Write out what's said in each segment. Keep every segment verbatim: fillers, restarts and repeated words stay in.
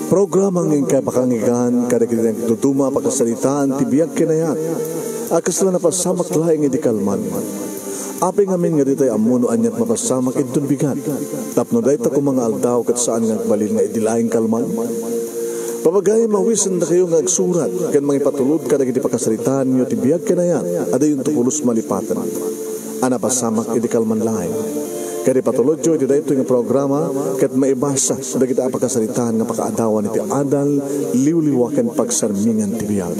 Programa nga inkay pakangigan kadagiti nagduduma a pakasaritaan ti biag ken ayat a kasla napasamak laeng idi kalman. Apay ngamin nga ditay ammo no aniat mapasamak inton bigat, tapno dayta koma nga aldaw ket saan nga agbalin nga idi laeng kalman. Papagayam, awisendakayo nga agsurat ken mangipatulod kadagiti pakasaritaanyo ti biag ken ayat a dayonto pulos malipaten a napasamak idi kalman laeng. Ket ipatulodyo iti daytoy nga programa ket maibasa dagiti a pakasaritaan nga pakaadawan iti adal, liwliwa ken pagsarmingan ti biag.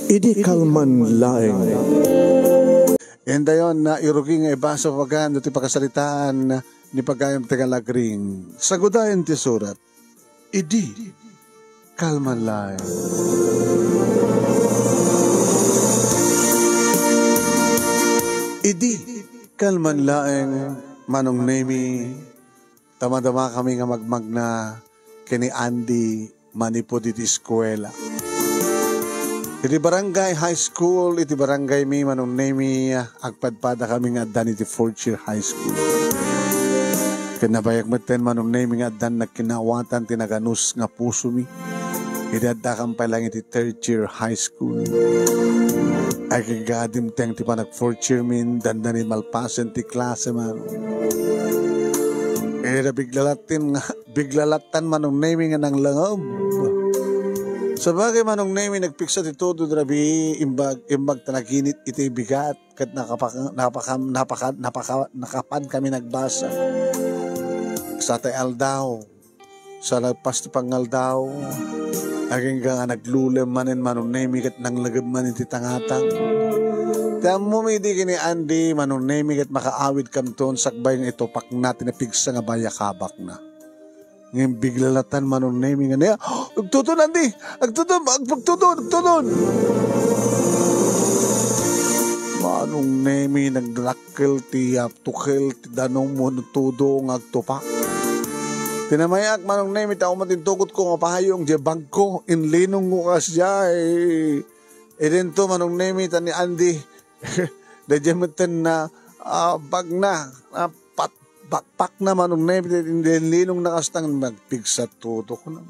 Idi kalman laeng. Indayon, nairugi nga ibasa pagan ti pakasaritaan ni pagayam ti Galagring. Sagudayen ti surat. Idi kalman laeng. Idi kalman laeng, Manong Nemi, ta madama kami nga magmagna ken ni Andy manipud iti eskuela. Iti barangay high school, iti barangay mi, Manong Nemi, agpadpada kami nga addan iti fourth year high school. Ket nabayag metten, Manong Nemi, nga addan nagkinaawatan ti naganus nga pusomi. Idi addakam pay laeng iti third year high school. Agingga dimteng ti panag fourth year min, dandani malpasen ti klase man. Ida bigla latin nga, bigla latan Manong Nemi nga nanglangeb. Sabagay Manong Nemi, nagpigsa ti tudo rabii, imbag, imbag ta naginit iti bigat, ket nakapaka-, napaka-, napaka-, napaka-, nakapan kami nagbasa. Satay aldaw, salagpas ti pangaldaw, agingga nga naglulem manen Manong Nemi ket nanglageb man iti tangatang. Ti ammomi idi ken ni Andy, Manong Nemi, ket makaawidkamton sakbay nga itupakna ti napigsa nga bayakabakna. Ngem bigla latan Manong Nemi nga niya, "Agtudon, Andy! Agtudon! Ag-, agtudon! Agtudon!" Manong Nemi, nagdadakkel ti aptukel ti danum wenno tudo nga agtupak. Tinamayak Manong Nemi, ta umat intugotko nga payong diay bagko, inlinongko kasdiay. Idinto Manong Nemi, ta ni Andy, daydiay metten na, ah, bagna, ah, pat-, backpackna Manong Nemi, iti linong na kasta nga nagpigsa tudo, kuna.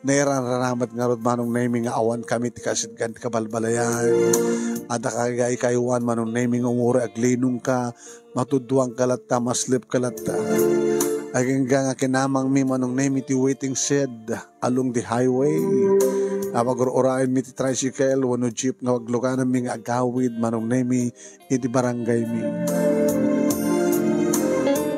Nairanranamet ngarud Manong Nemi nga awan kami ti kasidgan ti kabalbalayan. Adda kagaykaywan Manong Nemi nga umuri aglinongka, matuduanka latta, maslepka latta. Agingga nga kinamangmi Manong Nemi ti waiting shed along the highway. Apagur-uraenmi ti tricycle wenno jeep nga aglugananmi nga agawid Manong Nemi iti barangaymi.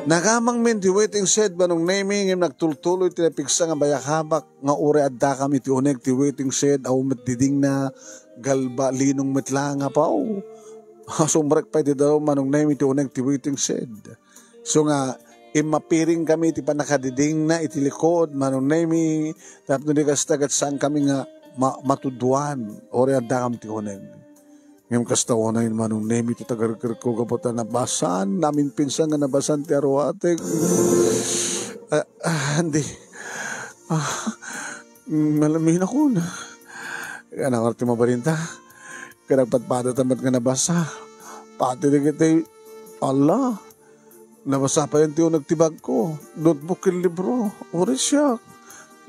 Nakamangmin ti waiting shed Manong Nemi, ngem nagtultuloy ti napigsa nga bayakabak nga uray addakam iti uneg ti waiting shed, awan met didingna, galba, linong met laeng, apaw. Sumrek pay ti danum Manong Nemi ti uneg ti waiting shed. So nga, immapiring kami iti pannakadidingna iti likod, Manong Nemi, tapno di kasta ket saan kami nga ma-, matuduan, uray addakam ti uneg. Ngem kasta unay Manong Nemi ti tagargerko gapu ta nabasan, namin pinsan nga nabasan ti aruatek. Ah, ah, Andy. Ah, malaminakon. Kanaw ti mabalinta. Ket nagpadpadata met nga nabasa. Pati dagiti, ala, nabasa pay ti uneg ti bagko, notebook ken libro. Uray siak,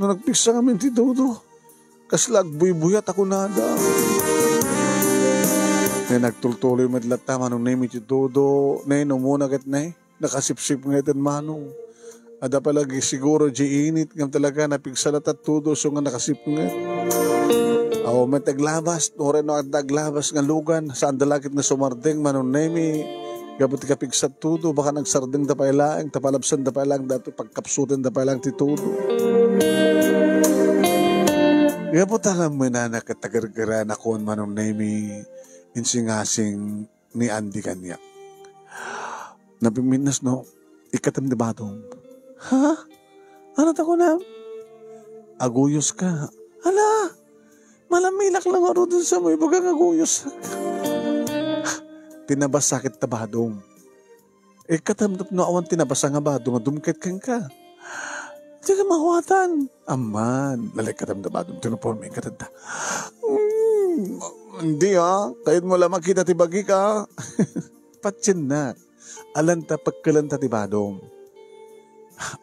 no nagpigsa ngamin ti tudo, kasla agbuybuyat a kunada. Ne nagtultuloy met latta Manong Nemi ti tudo, ne, umuna ket ne, nakasipsipnget Manong. Adda pay lagi siguro diay init ngem talaga napigsa latta tudo so nga nakasipnget. Awan met aglabas, uray no adda aglabas nga lugan, saanda la ket nga sumardeng Manong Nemi. Gapu ti kapigsa tudo, baka nagsardengda pay laeng, ta palabsanda pay laeng daytoy, pagkapsutenda pay laeng ti tudo. Gapu ta alam mo, nana, ket tagargeranakon Manong Nemi, insingasing ni Andy kaniak. Napimminnas no, ikkatem ti badom. Ha? Ano ta kunam? Aguyoska. Ala! Malamilak lang ngaruden sa mo, ibaga nga aguyosak. Ti nabasa ket ta badom. Ikkatem tapno awan ti nabasa nga badom nga dumket kenka. Dika mawatan. Amman, nalekkatem da badom ti uniforme, inkatenda. Mm, hindi, ah. Kayatmo la makita ti bagik, ah. Patiennak. Alanta, pekkelanta ti badom.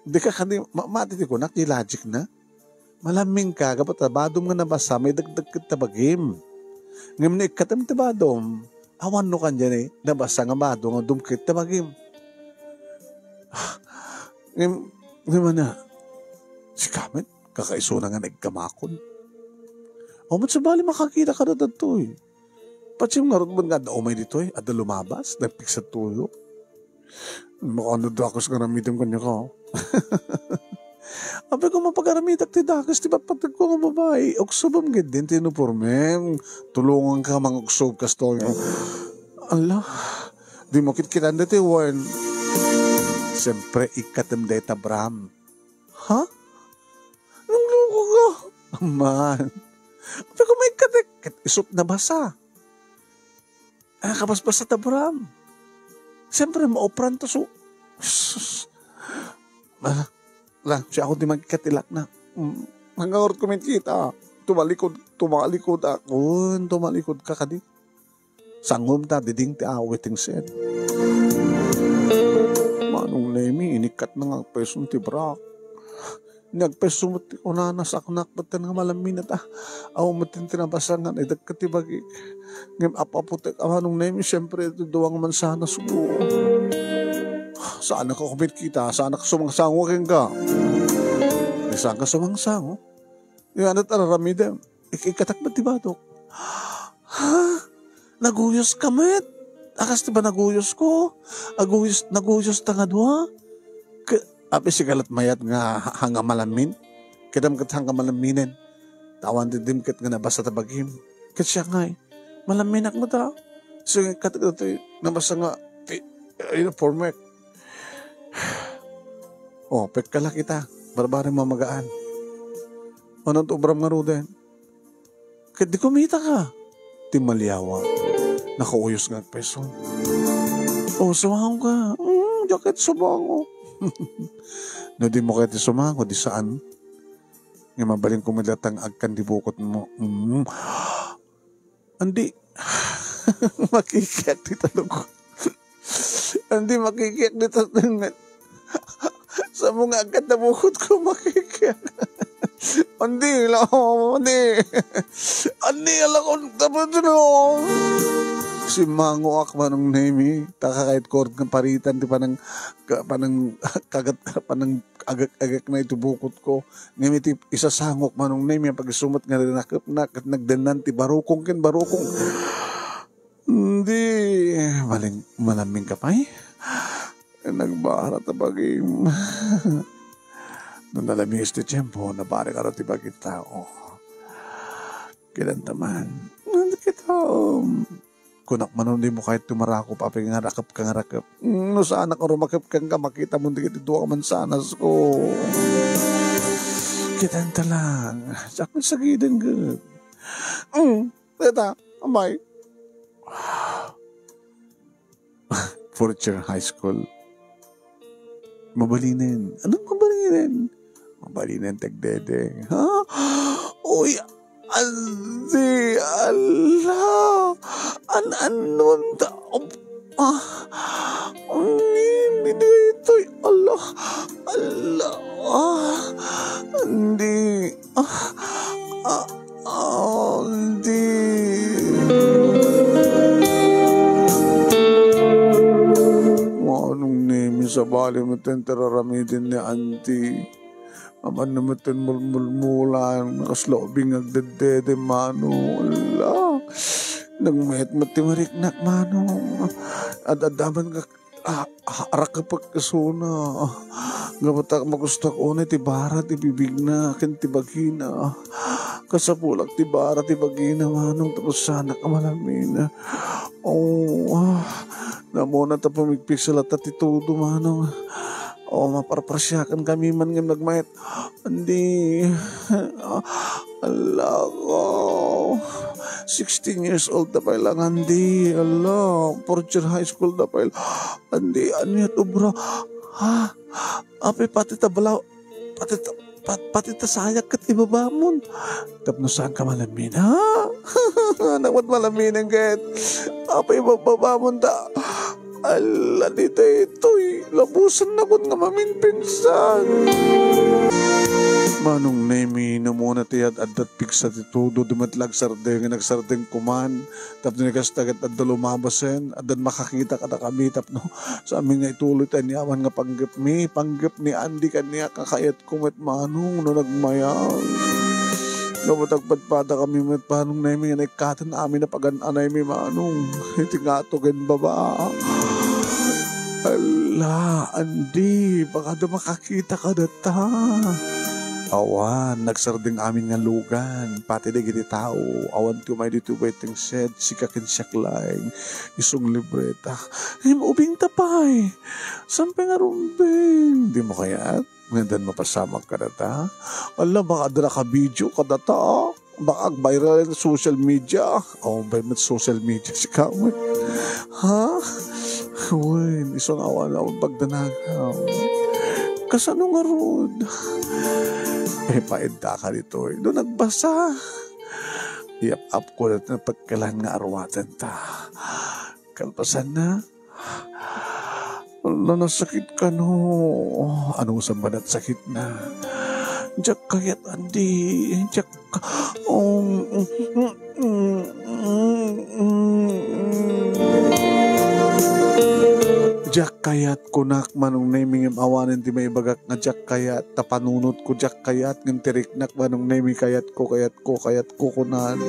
Dika kadi, ma-, mati ti kunak, ti logic na. Malamminka, gapu ta badom nga nabasa, maidekdek ket ta bagim. Ngem no ikkatem ti badom, awan no kandiay nabasa nga bado nga dumket ta bagim. Ngem, ngem ania, sika met, kakaisuna nga naigkamakon. Awan met sabali makakita kada dagitoy. Patiem ngarud man nga adda umay ditoy, adda lumabas, nagpigsa toyo. Baka ano dakes nga aramidem kaniaka. Apay ko, mapagaramidak ti dakes ti patpategko nga babai. Uksobem ketdin ti uniformem. Tulonganka manguksob kastoy. Ala, dimo kitkitanda ti wen. Siyempre, ikkatem dayta bram. Ha? Nagluko ka? Aman. Apay ko, maikkatek ket isu't nabasa. Ah, kabasbasa ta bram. Siyempre, maupran to, so, sus. Ah, lang, siak ti magkatilak na. Mm, hanggang urot ko minkita. Tumalikod, tumalikod ako. Tumalikod ka kadi. Sangom ta, diding ti awit, ingset. Manong Nemi, inikkat na nga agpeson ti brak. Ni agpeso met ti kunana, saknak metten nga malamminat, ah. Awan metten ti nabasa nga naidekket ti bagik. Ngem ap-apotek a Manong Nemi, siyempre, iti dua nga mansanas ko. Saanak a kumitkita, saanak sumangsango kenka. Ni saanka sumangsango? Ania ti aramidem? Ik-, ikkatak met ti badok. Ha? Naguyos ka met? Akas ti ba naguyos ko? Aguyos, naguyos ta nga dua? Ke-, apay sika la't mayat nga ha-, hanga malammin? Kitaem ket hanga malamminen. Ta awan ti dimket nga nabasa ta bagim. Ket siak ngay, malamminak met a. Sige, kat-, kat-, nabasa nga ti, uniformek. Oh, pekka la kita. Barbarem a magaan. Ano ti ubram ngaruden? Ket di kumitaka. Ti maliawa. Nakauyos nga agpeso. Oh, sumango ka. Mm, diak ket sumango. No dimo ket sumango, di saan. Nga mabalin ko met latta nga agkan ti bukotmo. Mm. Andi. Makikiak ti talog. Andi, makikiak ti talog. Samo nga agkan ta bukotko, makikiak. Andi, la, andi. Andi, alakon, tapos, no. Simmangoak, Manong Nemi. Ta kakayatko nga paritan ti panang, ka-, panang kagat, panang agek-agekna iti bukotko. Ngem iti isasangok, Manong Nemi, a pag-isu met nga rinakepna ket nagdennan ti barukong ken barukong. Andi, maling-, malamminka pay? Nagbara ta bagim. No nalamiis ti tiempo, nabarik a ti bagim ti tao. Kidanta man. Andi kita, um, Kunak man, no dimo kayat tumarakop, apay nga rakep ka nga rakep. Mm, no saanak a rumakep kenka, makitam dagiti dua nga mansanas ko. Kitaenta lang. Siak met sagiden ket. Mm, dayta, amay. Fourth year high school. Mabalinen. Anong mabalinen? Mabalinen ti agdedeng. Ha? Uy, andi, ala. An-, anon ta-, ah, nini daytoy, ala, ala, ah, andi, ah, ah, andi. Manong Nemi, sabali met ti raramiden ni Auntie. Amanna met ti mulmulmulan, kasla ubing nga agdeddede, Manong. Ala, nagmayat met ti mariknak, Manong. Ad-adda man nga, ah, ah, rakepek isuna. Gapu ta magustuak unay ti bara ti bibigna ken ti bagina. Kasapulak ti bara ti bagina, Manong, tapos saanak a malammina. Oh, ah, namuna ta pumigpigsa latta ti todo, Manong. Oh, maparparsiakan kami man ngem nagmayat. Andi, ala ko. Sixteen years old ta pay lang, andi, ala, fourth year high school ta pay lang. Andi, ania ti ubra? Ha? Apay pati ta balaw, pati ta, pa-, pati ta sayak ket ibabamon. Tapno saanka malammina, ha? Anak met malamminen ket. Apay ibabamon ta. Ala, daytoy, labusanna kon nga maminpinsan. Manong Nemi, no muna ti ad-adda pigsa ti todo, di met la agsardeng, agsardeng kuman. Tapno ni kasta ket adda lumabasen, addan makakita kadakami tapno saan mi nga ituloy ti aniaman nga panggepmi, panggep ni Andy kaniak a kayatko met Manong no nagmayag. No met agpadpadakami met Manong Nemi nga naikkaten amin a pagan-anaymi Manong. Iti ngato ken baba. Ala, Andy, baka da makakita kadata. Awan, nagsardeng amin nga lugan, pati dagiti tao, awan ti umay ditoy waiting shed, sika ken siak laeng, isung libreta. Ngem ubingta pay, saan pay nga rumbeng? Dimo kayat? Ngem addan mapasamak kadata? Ala, baka adda naka-video kadata, ah. Baka ag-viral iti social media. O, bay met social media, sika met. Ha? Wen, isu nga awan, awan pagdanagaw. Kasano ngarud? Eh, paidda ka ditoy. Do nagbasa. Iyap-apko ditoy pagkalan nga arwaten ta. Kalpasanna, ala, nasakit kano. Ano sa banat sakit na? Diak kayat, Andy. Diak ka-, um, diak kayat kunak Manong Nemi ngem awanen ti maibagak nga diak kayat ta panunotko diak kayat ngem ti riknak Manong Nemi kayatko, kayat ko, kayatko kunan.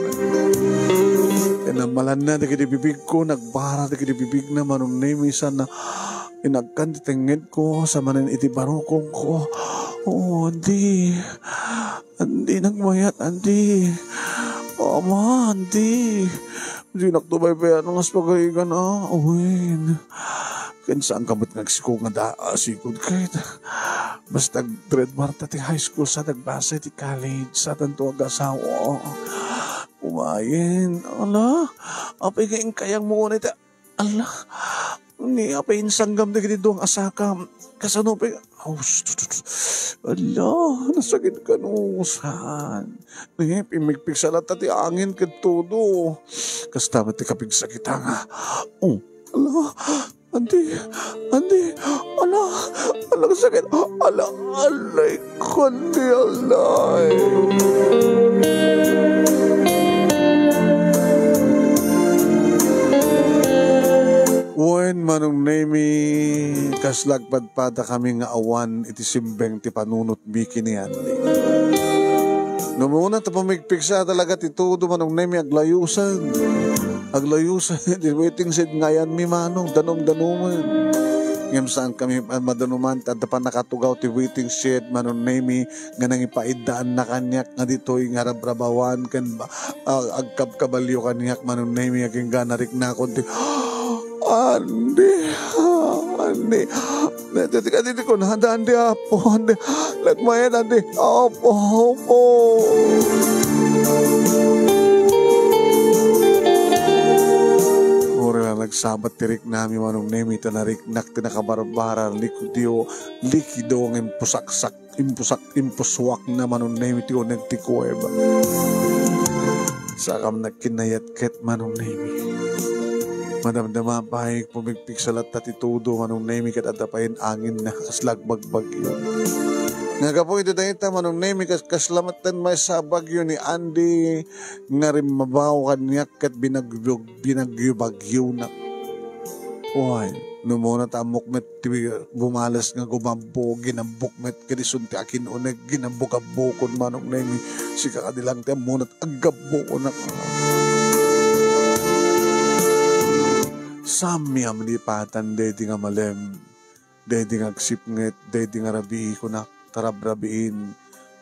Inammalanna dagiti bibigko, nagbara dagiti bibigna, Manong Nemi, sana inagkan ti tengngedko, sa manen iti barukongko. Oo, Andy. Andy, nagmayat, Andy. Ama, Andy. Dinak to baybayan nga pagarigan, ah. Awen. Ken saan ka met nga agsiko nga da, ah, sigud ket. Basta grade one ta ti high school sa nagbasa ti college, sa tanto agasawa. Umayen, ala, apay nga inkayang mo unay ta, ala, ni apay insanggam dagiti duang asakam, kasano pay, aw, sus, sus, sus. Ala, nasakit kano, saan? Ni, pimigpigsa latta ti angin ket todo. Kasta met ti kapigsa kita nga, oh, ala, Andy, Andy, ala, ala, sakit, ala, alay, kundi, alay. Wen, Manong Nemi, kasla agpadpadakami nga awan iti simbeng ti panunot biki ni Andy. No muna ta pumigpigsa talaga ti todo, Manong Nemi, aglayusan. Aglayusan iti waiting shed nga ayanmi, Manong, danum-danumen. Ngem saan kami madanuman, ta adda pannakatugaw ti waiting shed, Manong Nemi, nga nangipaiddaanna kaniak nga ditoy nga rabrabawan ken ba-, ah, agkabkabalio kaniak, Manong Nemi, agingga nariknakon ti Andy, Andy. Dati ka diti kun, Andy, Andy, Apo, Andy. Nagmayat, Andy, Apo, Apo. Uri la nagsabat ti riknami, Manong Nemi, ta nariknak ti nakabarbara, likido, likido nga impusaksak. Impusak-, impusuakna, Manong Nemi, ti uneg ti kuweba. Sakam nagkinnayat ket, Manong Nemi. Madamdama pay, pumigpigsa latta ti todo, Manong Nemi, ket adda pay anginna, kasla agbagbagyo. Nga gapu iti dayta, Manong Nemi, kas-, kasla metten maysa a bagyo ni Andy nga rimmabaw kaniak ket binagyo-, binagyo-bagyonak. Wen, no muna ta ammok met ti bumales nga gumabbo, ginabbok met ket isun ti akin-uneg, ginabbo-gabbokon, Manong Nemi, sika kadi lang ti ammona, aggabbokon. Saan mi a malipatan daydi nga malem, daydi nga agsipnget, daydi nga rabii, kunak, ta rabrabiin.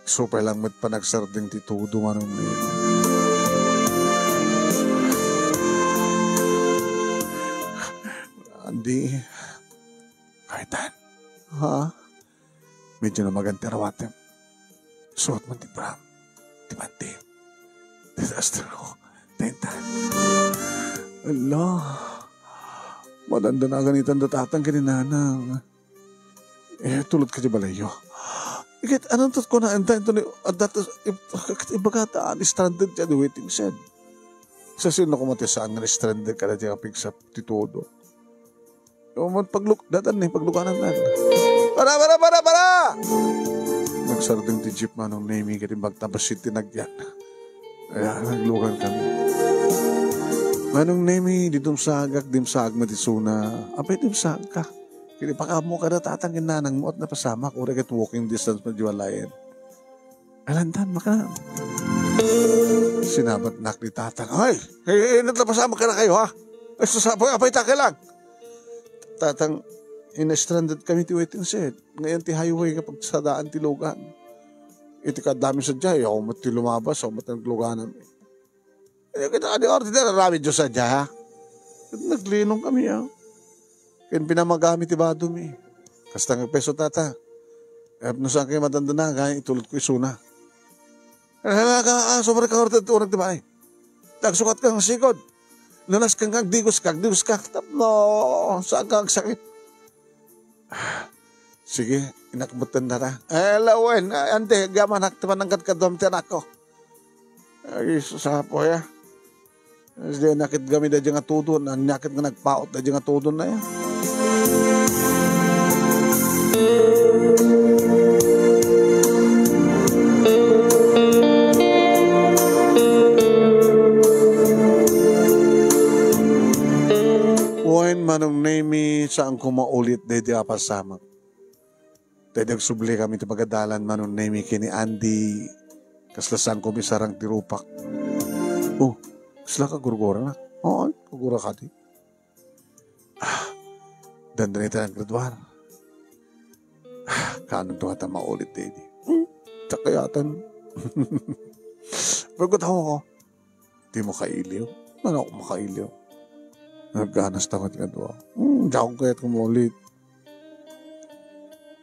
Isu pay lang met panagsardeng ti todo, Manong Nemi. Andy, kaitan. Ha? Medyo namagan ti arwatem. Suot man ti bra. Ti panty. Ti sastro. Tentan. Ala. Madandanagan itan da tatang ken ni nanang. Eh, tulod ka di balayo. Ket, anong tut ko na, enta, ito ni, adda to, ib-, ket ibaga ta, ah, stranded ka di waiting shed. Sa sino ko mati saan nga stranded ka na di kapigsap ti todo? Yung man pagluk-, datan ni, paglukanan na. Para, para, para, para! Sardeng ti jeep, Manong Nemi, ket imbag ta bassit ti nagyan. Aya, naglugan kami. Manong Nemi, di dumsagak, dimsag met isuna. Apay, dimsag ka. Ket ipakaammo kada tatang ken nanang mo et napasamak, uray ket walking distance met diay balayen. Alantan, maka. Sinabatnak ni tatang. Ay, eh, eh, naglapasamak kadakayo, ha? Ay, sus, apay, apay, taka lang. Tatang, ina-stranded kami ti waiting shed. Ngayon ti highway nga pagsadaan ti lugan. Iti kaddami sadiay, ako met ti lumabas, ako met nagluganami. Eh, kita kadi order, aramid Diyos sadiay, ha? Naglinong kami, ha? Ken pinamagami ti badomi. Kasta nga peso, tata. Eh, no saan kayo madandana, kaya itulod ko isuna. Eh, ka, ah, sobra ka order, order, di ba, eh? Tagsukat ka ng sigod. Nunas ka nga, agdigos ka, agdigos ka. Tapno, saan ka agsakit? Sige, inakbutan na ta. Eh, lawen, ah, ante, gaman, haktiman ng kadkaduam ti anak ko. Ay, sasapo ya. Di nakit kami da nga tudon, nakit nga nagpaot da nga tudon na yan. Wen, Manong Nemi, saan ko maulit daydi a pasamak. Daydi agsubli kami ti pagadalan, Manong Nemi, ken ni Andy. Kasla saan ko misarang ti rupak. Oh, kasla ka gurgura na? Oo, gurgura ka di. Ah, dandan ita naggraduar. Ah, kaano to ata maulit, daydi? Hmm, sakayatan. Pagkatawa ko, Di mo kailiw? Ano ako makailiw? Nagganas ta met nga dua. Hmm, di ako kayat nga maulit.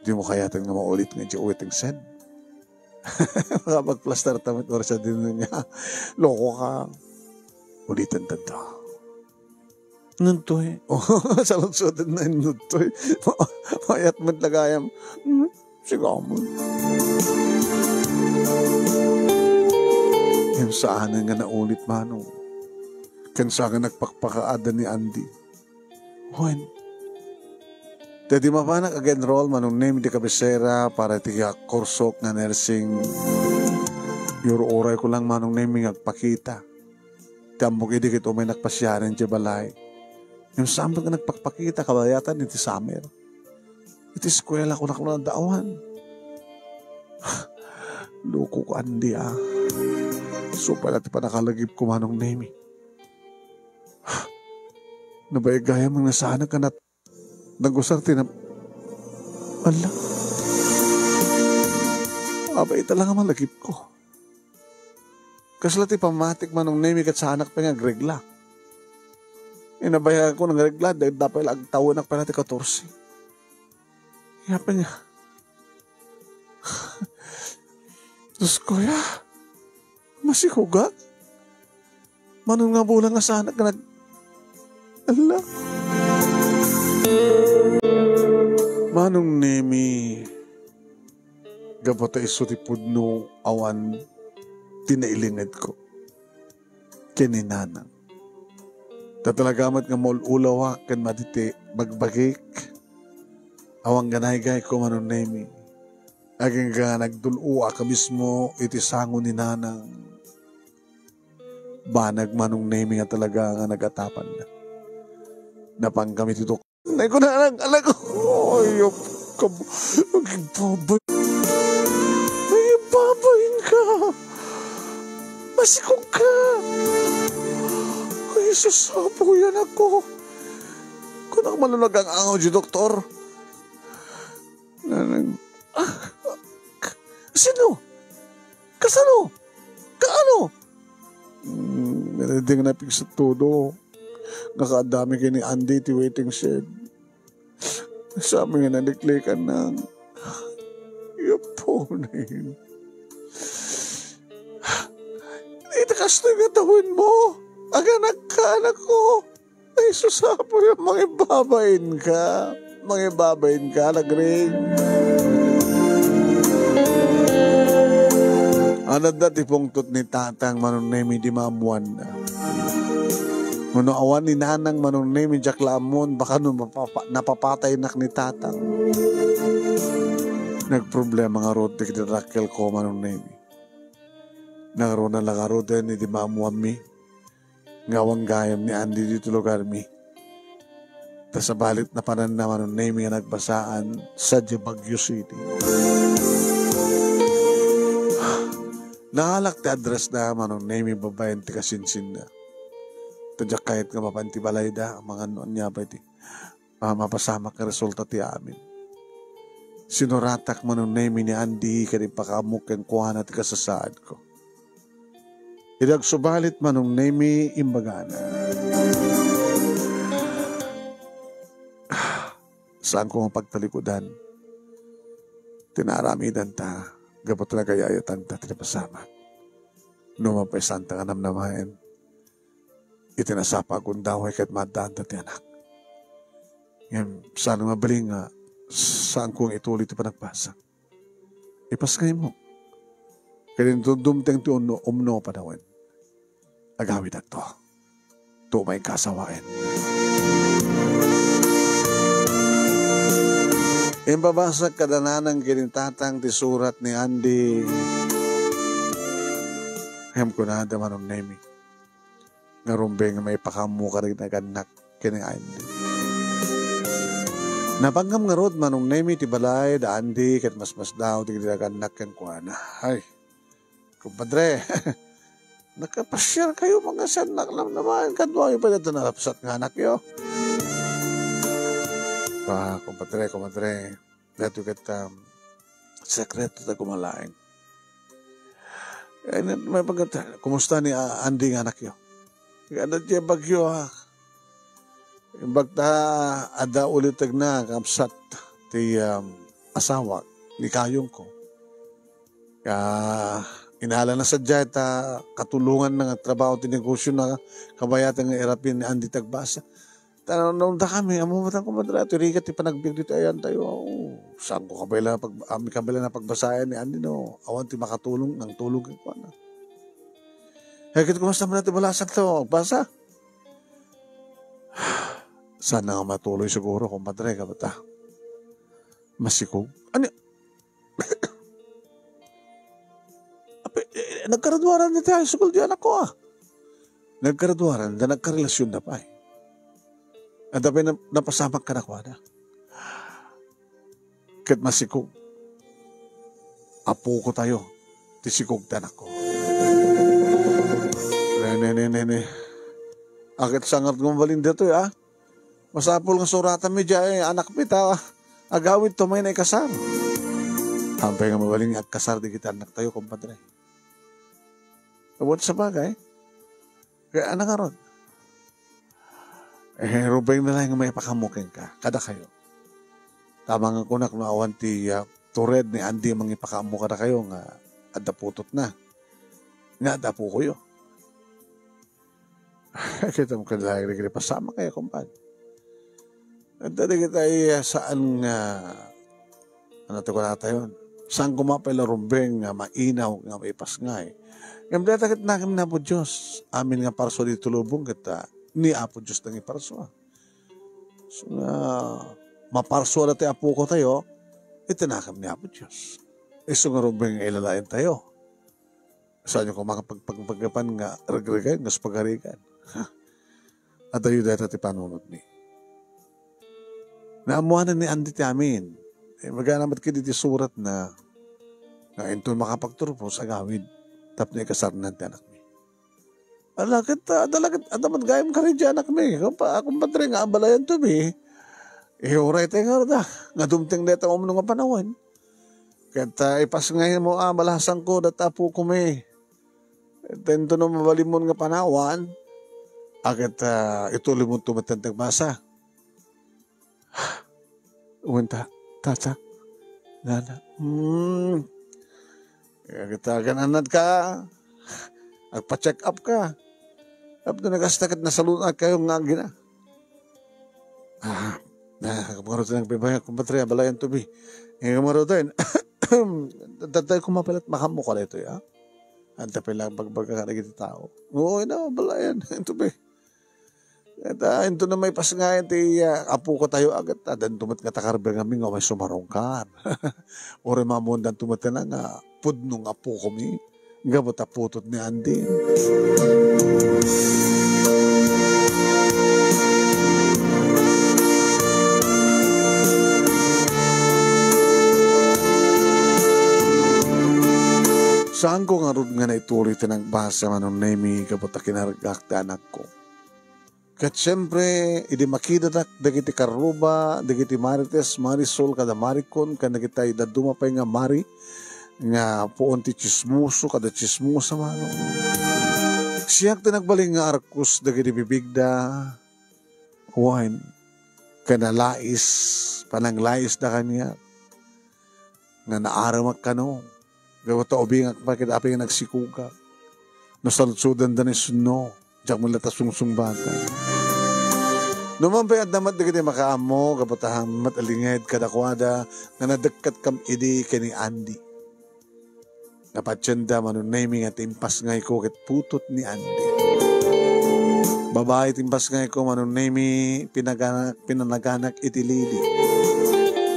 Di mo kayatan nga maulit nga di waiting shed. Makapagplastar ta met oras sa din niya. Loko ka. Ulitan ta to. Nuntoy. Oh, saludsodan na yung nuntoy. Mayat met lagayam. Hmm, sigaw mo. Ken saanen nga naulit, Manong. Ken saan nga nagpakpakaada ni Andy. Wen. Daydi mapanak ag-enroll, Manong Nemi, ti kabisera para ti kursok nga nursing. Iyur-uray ko lang, Manong Nemi, nga agpakita. Ti ammok idi ket umay nagpasiaren ti balay. Ngem saan met nga nagpakpakita, kabayatan iti summer. Iti eskuela ko nakuna daawan. Loko ko, Andy, ah. Isu pay la ti panakalagip ko, Manong Nemi. Nabayagan gayam nga saan nga nat-, nagusar ti na-, Ala. Abay, ita lang nga malagip ko. Kasla ti pammatik, Manong Nemi, ket saanak pay nga agregla. Inabayagan ko nga agregla, da-, da pay la agtawenak pay la ti katorse. Yapay nga. Diyos ko, ya. Masikugak. Manong nga bulan nga saanak nga nag-, Ala. Manong Nemi, gapu ta isu ti pudno awan ti nailingedko ken ni Nanang. Ta talaga met nga maul-ulawak ken madi ti bagbagik. Awan ganaygayko, Manong Nemi. Agingga nga nagdul-oak a mismo iti sango ni Nanang. Banag, Manong Nemi, nga talaga nga nagatapanna. Napan kami ti dok-, Nay ko, Nanang, anak ko. Ay, kab-, nagigbabay. Nagigbabain ka. Masikog ka. Ay, Jesus, apo, yan ako. Kunak malunag ang angaw di doktor. Nanang, ah, sino? Kasano? Kaano? Hmm, di nga napigsa todo. Nga kaadami kini Andy ti waiting shed. Sa amin nga naliklikan na. Yapunin. Ita kastoy nga tawen mo. Aganak ka, anak ko. Ay, susapo yung mangibabain ka. Mangibabain ka, Lagring. Anadda ti pungtot ni Tatang Manong Nemi di maamuanna. Ngano awan ni Nanang Manong Nemi, diak la ammon, baka no mapapa-, napapataynak ni Tatang. Nagproblema ngarud dagiti dakkelko, Manong Nemi. Nangruna la ngaruden idi maammoanmi nga awan gayam ni Andy ditoy lugarmi. Ta sabali, napananna, Manong Nemi, nga nagbasaan sadiay Baguio City. Naalak ti addressna, Manong Nemi, babaen ti kasinsinna. Ta diak kayat nga mapan ti balayda, amangan no ania pay ti, ah, mapasamak nga resulta ti amin. Sinuratak, Manong Nemi, ni Andy ken impakaammok kenkuana ti kasasaadko. Idi agsubalit, Manong Nemi, imbagana, "Saanko nga pagtalikudan ti naaramidanta gapu ta nagayayatanta ti napasamak. No mapay, saanta nga namnamaen iti nasapa a gundaway ket maaddaanta ti anak. Ngem saan nga mabalin nga saanko nga ituloy ti panagbasa. Ipasngaymo. Ket inton dumteng ti umno, umno a panawen, agawidakto. Tumayka a sawaen." Impabasak kada nanang ken tatang ti surat ni Andy. Ngem kunada, Manong Nemi, nga rumbeng nga maipakaammo kadagiti nagannak ken ni Andy. Napanggap ngarud, Manong Nemi, ti balay da Andy ket masmasdaaw dagiti nagannak kenkuana. Ay, kumpadre, nakapasiar kayo, mga saannak namnamaen, kaduayo pay dayta nalapsat nga anakyo. Ah, kumpadre, kumadre, daytoy ket, um, sekreto ta koma laeng. Ay, na-, may pagkata-, kumusta ni, ah, Andy nga anakyo? Kada diay Baguio, ah. Imbag ta adda ulitegna, kabsat ti, um, asawak, ni kayongko. Ah, inalana sadiay ta katulonganna nga agtrabaho ti negosiona, kabayatan nga irapin ni Andy ti agbasa. Ta no, no, dakami, ammom met, kumpadre, ti rigat ti panagbiag ditoy ayantayo. Oo, saanko kabaelan a pag-, amin kabaelan a pagbasaen ni Andy no awan ti makatulong, nangtulong kenkuana. Ay, ket kumusta man ti balasangto? Agbasa? Saan nga matuloy siguro, kumpadre, gapu ta masikog. Ania? Ape, eh, naggraduaran dayta high school ti anakko, ah. Naggraduaran, da nagkarelasionna pay. Adda pay na-, napasamak kadakuada. Ket masikog. Apoko tayo, ti sikog ti anakko. Ne, ne, ne, ne, ne. Aket sangat nga mabalin daytoy, ah. Masapul nga suratanmi diay anakmi ta agawidto manen a ikasar. Apay nga mabalin nga agkasar dagiti annaktayo, kumpadre? Wen, sabagay. Kaya, ania ngarud? Eh, rumbeng na laeng nga maipakaammo kenka, kadakayo. Tama nga kunak no awan ti, ah, tured ni Andy mangipakaammo kadakayo nga adda putotna. Nga adda apokoyo. Kita mo, kada laeng dagiti pasamak kayo, kumpad. Adda dagiti, ah, saan nga, ano ti kunatayon? Saan koma pay la rumbeng nga mainaw nga maipasngay? Ngem dayta ket nakem ni Apo Dios. Amin nga parsua ditoy lubong ket, ah, ni Apo Dios nga iparsua. So nga, maparsua daytoy a pukotayo, iti nakem ni Apo Dios. Isu nga rumbeng nga ilalaentayo. Saanyo koma nga pag-, pag-, paggapan nga regregan, nga pagarigan. Adayo dayta ti panunotmi. Naammoanan ni Andy ti amin. Eh, magana met ket iti suratna nga inton makapagturpos, agawid tapno ikasarnan ti anakmi. Ala ket, ah, adda la ket, adda met gayam kari diay anakmi. Kumpa-, kumpadre, nga abalayanto mi. Eh, uray tayo nga rada. Nga dumteng dayta umno nga panawen. Ket, ah, ipasngaymo a balasangko dayta a pukomi. Ket inton no mabalinmon nga panawan, a ket, ah, ituloymonto met ti agbasa. Wen ta, tata, nana. Hmm. Ket agan-annadka, agpa-check up ka. Tapno nagasta ket nasalun-at kayo nga agina. Ah, ah, kumaro tayo nagpibaya, kumpadre, abalayan to bi. Eh, kumaro tayo. Tatay ko mapalit, makammo ka dito, ya. Anta pala bagbaga ka dagiti tao. Oo, ina, abalayan. Ito bi. Ket, ah, intono maipas nga ti, ah, apoko tayo, ah, ket, ah, danto met nga takarber ngamin nga umay sumarungkar. Uray maammoandanto met nga pudno nga apokomi. Gapu ta putot ni Andy. Saanko ngarud nga naituloy ti nagbasa, Manong Nemi, gapu ta kinargak ti anakko. Ket siempre, idi makidadak dagiti karruba, dagiti Marites, Marisol, kada Maricon, ken dagiti dadduma pay nga Mari, nga puon ti tsismoso, kada tsismosa, mano. Siak ti nagbalin nga arkus dagiti bibigda, wen, ken nalais, pananglaisda kaniak. Nga naaremak kano, gapu ta ubingak pay ket apay nga nagsikogak. No saludsodanda ni sunno, diak met latta sungsungbatan. No man pay adda met dagiti makaammo, gapu ta met a linged kadakuada nga nadekketkam idi ken ni Andy. Napatienda, Manong Nemi, nga ti impasngayko ket putot ni Andy. Babai ti impasngayko, Manong Nemi, pinaganak, pinanaganak iti Lily.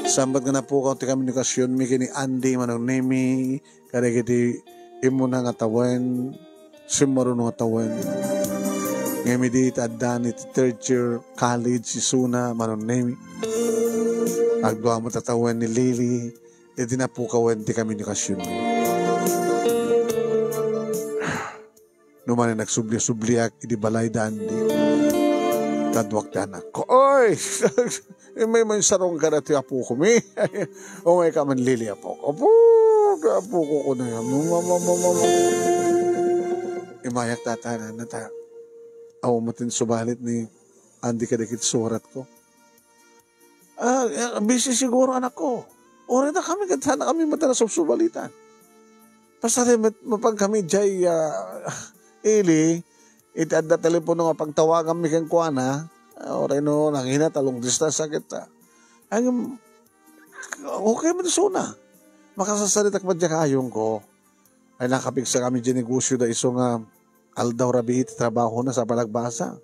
Sambat nga napukaw ti komunikasionmi ken ni Andy, Manong Nemi, kadagiti immuna nga tawen, simmaruno nga tawen. Ngem idi ta addan iti third year college isuna, Manong Nemi, agdua met a tawen ni Lily, iti napukawen ti komunikasionmi. No manen nagsubli-subliak idi balay da Andy, kaduak ti anakko. Oy! Immay mansarong kada ti apokomi. Umay ka man, Lily, apok. Apo, apoko ko na yan. Mama, mama, mama. Imayak tatanan na ta. Aw, matin subalit ni Andy kadagiti surat ko. Ah, eh, busy siguro, anakko. Uray da kami, ket saan kami met a nasubsubalitan. Pasari met, mapan kami jay, ah, ili, iti adda telepono nga pagtawaganmi kenkuana, ah, uray no nangina ta long distance a kita. Ay, ngem, okay met isuna. Makasasaritak met diay kaayongko. Ay, nakapigsa kami diay negosio da isu nga aldaw rabii ti trabahona sa panagbasa.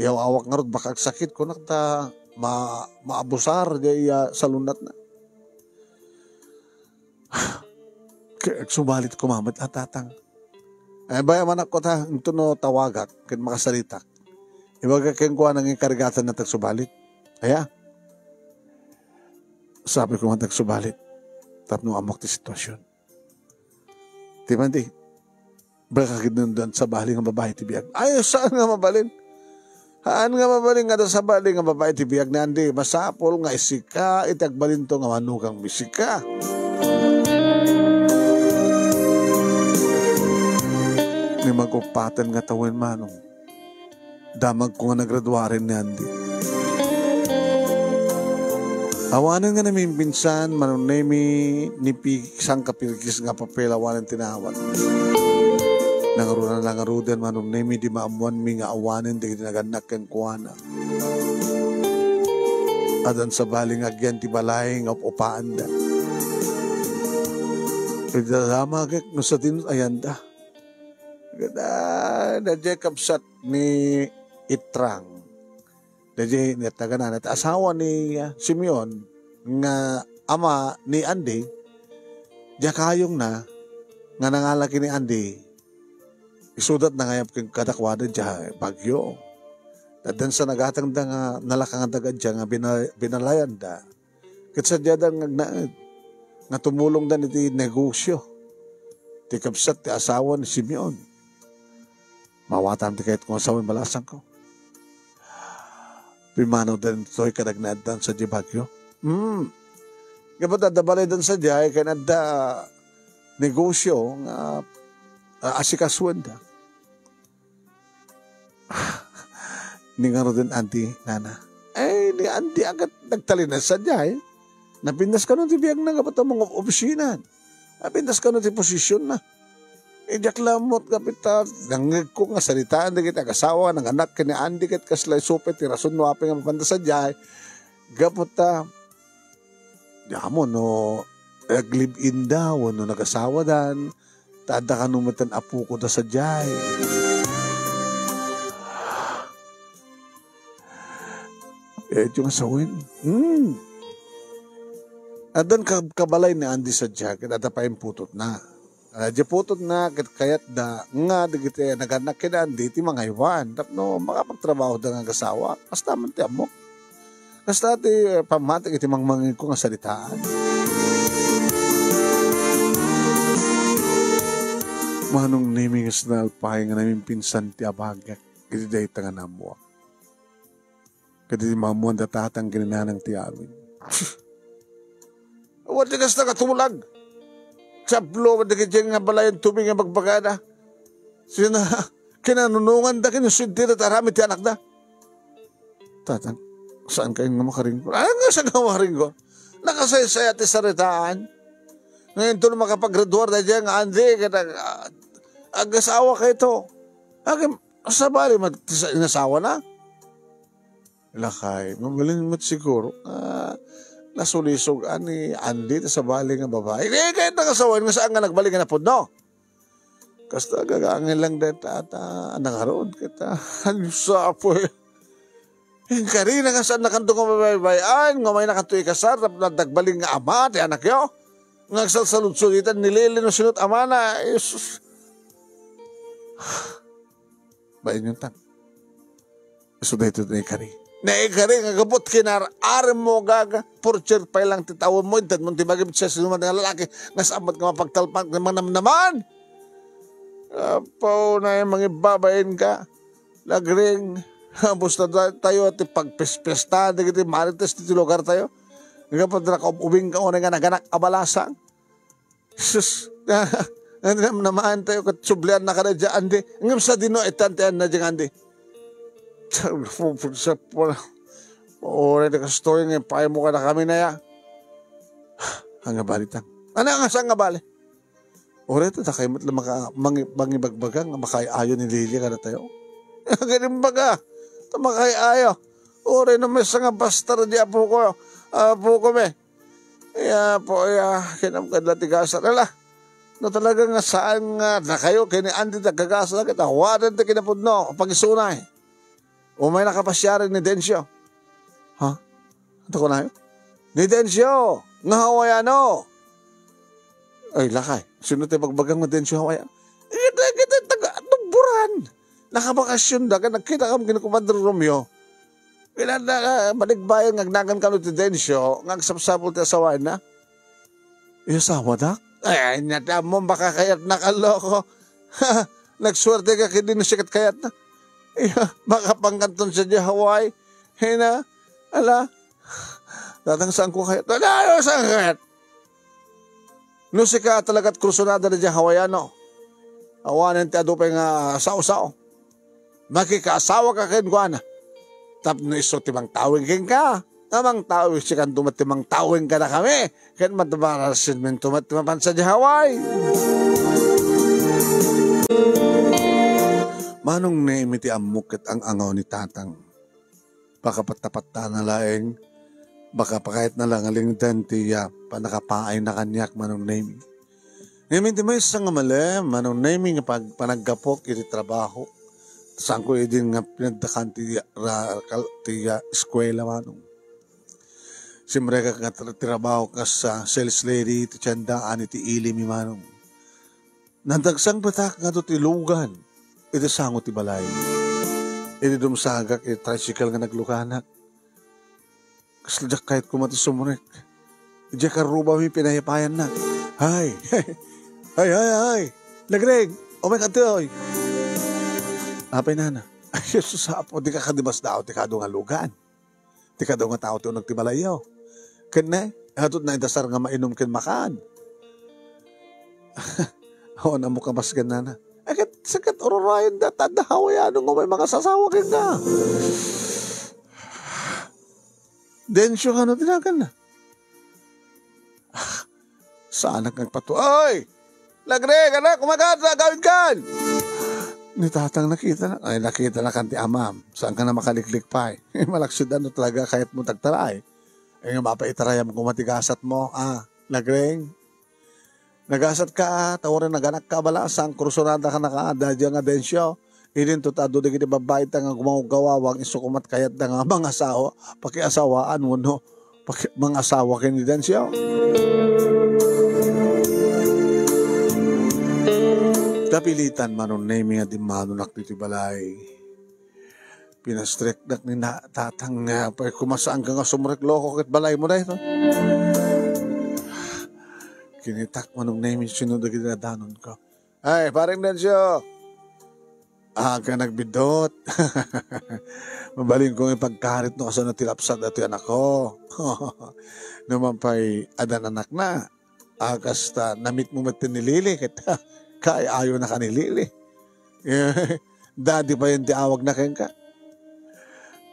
Iyaw-awak ngarud, baka agsakit, kunak ta ma-, maabusar diay, ah, salunatna. Ket agsubalit koma met a tatang. Ay, bay-am, anakko, ta, intono tawagak ket makasaritak. Ibagak kenkuana nga inkarigatanna ti agsubalit. Aya? Sabi ko nga ti agsubalit. Tapno ammok ti sitwasion. Ti man di, baka kidnundan sabali nga babai ti biag. Ay, saan nga mabalin? Haan nga mabalin nga adda sabali nga babai ti biag ni Andy. Masapul nga isika iti agbalinto nga manugang mi sika. Ni magupaten nga tawen, manong. Damagko nga nagraduaren ni Andy. Awanen nga namimpinsan, Manong Nemi, ni pi-, sangkapirkis nga papel awanen tinawag. Nangruna nangruden, Manong Nemi, di maammuanmi nga awanen dagiti nagannak kenkuana. Addan sabali nga agyan ti balay nga up-upaanda. Iti damagek no sadino ayanda. Kada, daydiay kabsat ni Itrang. Daydiay ni, tagana, ti asawa ni, ah, Simeon nga ama ni Andy, diay kayongna nga nangala ken ni Andy, isudat nangayab ken kadakuada diay Baguio. Addan sa nagatangda nga nalakangda diay nga bina-, binalayanda. Ket sadiadan nga agnaed nga tumulongdan iti negosio ti kabsat ti asawa ni Simeon. Mawatam ti kayatko nga sawen, balasangko. Pimmanawdan ditoy ket agnaeddan sadiay Baguio. Hmm. Gapu ta adda balaydan sadiay ken adda negosio nga, ah, asikasuenda. Ni ngaruden, Andy, nana. Ay, ni Andy, agat nagtalinaed sadiay. Napintas kano ti biagna gapu ta mangop-, opisina. Napintas kano ti posisionna. Eh, diak lammot gapu ta nangngegko nga saritaan dagiti agasawa, nanganak ken ni Andy, ket kasla isu pay ti rason no apay nga mapanda sadiay. Gapu ta, di amo no nag-live-in da wenno nagasawadan, ta adda kano metten apokoda sadiay. Eh, yung asawen. Hmm. Addan ka-, kabalay ni Andy sa jacket, adda pa yung putotna. Ah, di putotna, ket kayatda nga dagiti naganak ken Andy ti mangaywan. Tapno makapagtrabaho da nga agasawa. Kasta man ti ammok. Kasta ti, eh, pammatik iti mangmangegko nga saritaan. Manong Nemi, nga nalpay nga namimpinsan ti abagak iti dayta nga naammoak. Ket iti maammoan da tatang ken ni nanang ti amin. Awan ti kasta nga tumulag. Sablo, dagiti nga balayan tubig nga bagbagada. Sina, kinanunungan da, kinuswerte da, tarami ti anak da. Tatang, saan kayo nga makaringgo? Ano nga sa nga makaringgo? Nakasaysaya ti saritaan. Ngayon to makapagraduar da dyan nga Andy, kaya ag-, agasawa kayo to. Agim, sabali, mag-, inasawa na? Lakay, mabalin met siguro nga nasulisog ni Andy ta sabali nga babae. Eh, kahit nangasawa nga saan nga nagbalik nga napudno. Kasta gagangin lang deta ta nangarod kita. Ano sa apo eh? Yung karina nga saan nakanto nga babaybay-an, nga may nakanto ikasar, tapos nagbaling nga ama, ti anak yo. Nga agsalsaludsuditan ni Lily no sinot amana. Jesus. Bain yung tang. Isu daytoy naikari. Naikari nga gabut kinar-arem mo gaga. Porcher pay lang ti tawen mo, inted mo ti bagim siya sinuman nga lalaki. Nga saan met nga mapagtalpan, nga manamnaman. Apo, na mangibabain ka. Lagring. Basta da-, tayo ti pagpispiesta, dagiti marites ti lugar tayo. Nga pag nakaub-ubing ka, unay nga naganak a balasang. Sus, namaan tayo ket sublian na kada dyan, Andy. Ngem sa dino, itan ti Anna dyan, Andy. Sa pupulsa po na. Ore, di ka story nga, pay mo kada kami na ya. Ang nga bali tan. Ano nga saan nga bali? Ore, ito, takay mo't lang maka-, mangi-, mangibagbaga nga makay-ayo ni Lily kada tayo. Galing baga. Ito makay-ayo. Ore, no, may nga basta di apo ko. Apo ko, me. Iya po, iya, kinamkad la ti gasat. Ala, no talaga nga saan nga na kayo, kini Andy nagkagasa na kita, wadan ti kinapudno, pagisunay. Umay nakapasyarin ni Dencio. Ha? Ito ko na yun? Ni Dencio, nga Hawaiano. Ay, lakay. Sino ti pagbagang nga Dencio Hawaiano? Ito, ito, taga, Tuburan. Nakabakasyon da, kaya nagkita kami kini Commander Romeo. Kailan na, ah, balikbayan nga agnagan kano ti Dencio, nga agsapsapul ti asawaenna? Iya, asawa, dak? Ay, nya ti ammom, baka kayat na ka, loko. Nagsuerte ka, kini no sikat kayat na. Iya, baka pangkanton sa di Hawaii. Hina, ala, datang saan ko kayat? Ala, saan kayat? No sika talagat kursunada daydiay Hawaiano, awanen ti adu pay nga sao-sao. Makikaasawaka kenkuana. Tapno isu ti mangtawing kenka, nga mangtawing sikanto met ti mangtawing kadakami, ket madmarasmentomet ti mapan sadiay Hawaii. Manong Nemi ti ammok ket ang-angaw ni Tatang. Pakapattapattana laeng, baka pakayatna la nga lingden ti, ah, pannakapaayna kaniak, Manong Nemi. Ngem iti maysa nga malem, Manong Nemi, nga pag-, panaggapok iti trabaho, saanko idin nga pinaddakan ti ra-, kal-, ti, ah, eskuela, Manong. Simrekak nga tra-, trabaho kas, ah, sales lady ti tiendaan iti ili mi, Manong. Nadagsangpetak nga adu ti lugan iti sango ti balay. Idi dumsagak iti tricycle nga nagluganak, kasla diak kayat koma ti sumrek. Idiay karrubami pinayapayannak. Hay! Hay, hay, hay! Lagreg! Umayka ditoy! Apay, nana? Ay, Jesus, Apo, di ka kadi Masdaaw ti kadu nga lugan. Ti kadu nga tao ti uneg ti balayyo. Ken ne, adut naidasar nga mainum ken makan. Awan ammo kabasken, nana. Ay, ket, saan ket ururayen da, ta adda Hawaiano nga may mangasasawa kenka. Dencio, ano ti naganna? Saanak nga agpatu-, "Oy! Lagreg, anak, umayka ditoy, agawidkan!" Ni Tatang nakitana, ay, nakitana kan ti amam. Saanka na makaliklik pay. Malaksid, ano talaga, kayatmo ti agtaray. Ay, nga mapaitarayam koma ti gasatmo, ah, Lagreg. Nagasatka, ah, ta uray naganakka a balasang, kursunadaka naka, daydiay nga Dencio. Idinto ta adu dagiti babbai ta nga gumawgawawang isu koma ti kayatda nga mangasawa, pakiasawaan wenno paki-, mangasawa ken ni Dencio. Kapilitan, Manong Nemi, nga dimmanonak ditoy balay. Pinastreknak ni na-, tatang nga pay kumasaanka nga sumrekloko ket balaymo daytoy. Kinitak, Manong Nemi, sino dagiti nadanonko. Ay, Pareng Dencio. Ah, ka nagbiddut. Mabalinko nga ipagkarit no kasano ti lapsat datoy anakko. No man pay addan anakna. Ah, kasta namitmo met ti ni Lili, ket kay-ayonaka ni Lili. Daddy pay ti awagna kenka.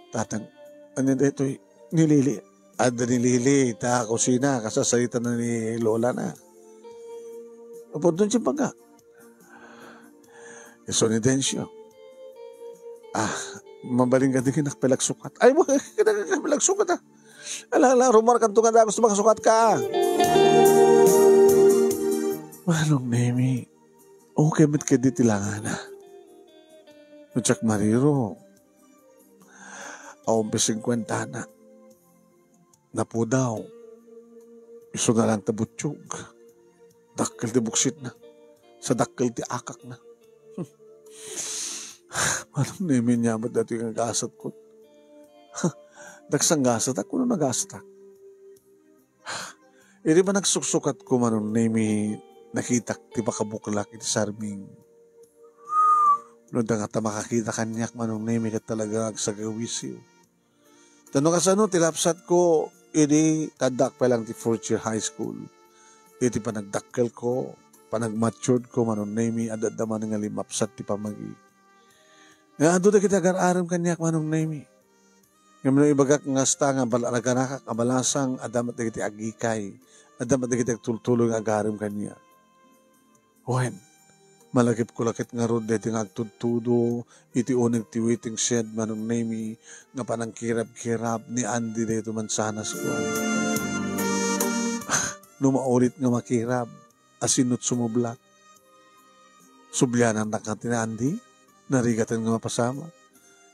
Tatang, ania daytoy? Ni Lili. Adda ni Lili, ta kusina, kasasarita na ni Lola na. Apo, doon siya baga. Isu ni Dencio. Ah, mabalin ka din kinakpelagsukat. Ay, mo, kinakpelagsukat, ah. Ala, ala, rumar kanto nga dagos makasukat ka. Manong Nemi, okay met kadi ti langana. No, Jack Mariro, awan pay singkuentana. Napudaw. Isu na lang ta butiog. Dakkel ti buksitna. Sa dakkel ti akakna. Manong Nemi, ania met datoy nga gasatko? Daksang gasatak, kuno nagasatak. Idi panagsuksukatko, Manong Nemi, nakitak ti pakabuklak iti sarming. No dangata makakita kaniak, Manong Nemi, ket talaga agsagawisiw. Ta no kasano ti lapsatko, idi addaak pay lang ti fourth year high school. Iti panagdakkelko, panagmaturedko, Manong Nemi, adda manen nga limmapsat ti pammagi. Nga adu dagiti agar-arem kaniak, Manong Nemi. Ngem no ibagak nga kasta nga bal-, naganakak a balasang, adda met dagiti agikay, adda met dagiti agtultuloy nga agarem kaniak. Wen, malagipko la ket ngarud daytoy nga agtudtudo iti uneg ti waiting shed, Manong Nemi, nga panangkirabkirab ni Andy daytoy mansanasko. No maulit nga makirab, asino ti sumublat? Sublianannak nga ti ni Andy, narigaten nga mapasamak.